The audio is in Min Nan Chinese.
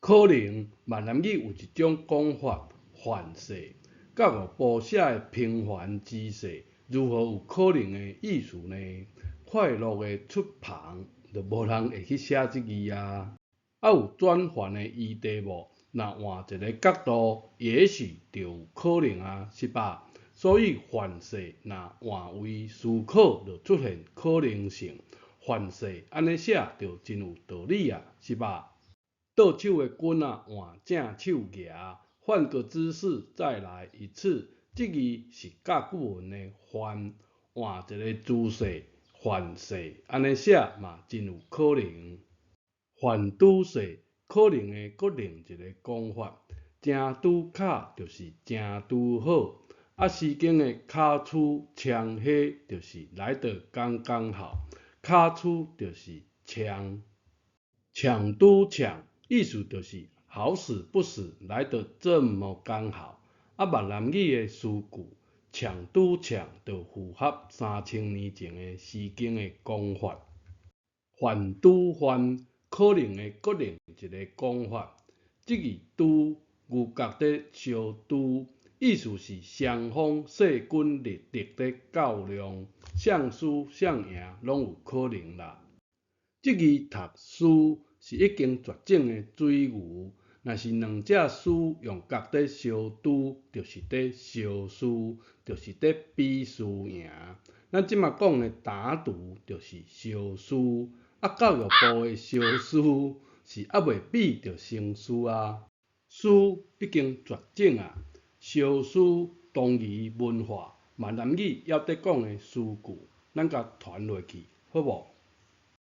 可能閩南語有一種講法，反勢，教育部寫的平凡之勢，如何有可能的意思呢？快樂的出棚，就無人會去寫這字啊。啊有轉換的餘地無？若換一個角度，也許就有可能啊，是吧？所以反勢若換位思考，就出現可能性。反勢按呢寫就真有道理啊，是吧？倒手的棍仔換正手舉，換個姿勢再來一次。這字是甲骨文的換，換一個姿勢，反勢按呢寫嘛真有可能。反拄勢可能的閣另一個講法，誠拄巧就是誠拄好。啊，詩經的卡處槍火就是來得剛剛好，卡處就是槍，搶拄搶，意思就是好死不死來得這麼剛好。啊，閩南語的詩句，搶拄搶就符合3000年前的詩經的講法。反拄反可能的閣另一個講法，這字拄牛角佇相拄，意思是雙方勢均力敵佇較量，誰輸誰贏攏有可能啦。這字讀輸是已經絕種的水牛，若是兩隻輸用角佇相拄，就是佇相輸，就是佇比輸贏。咱這馬講的打賭就是相輸，啊教育部的相輸是猶未比著成輸啊。輸已經絕種啊，相輸東夷文化，閩南語猶佇講的詩句，咱共傳落去，好無？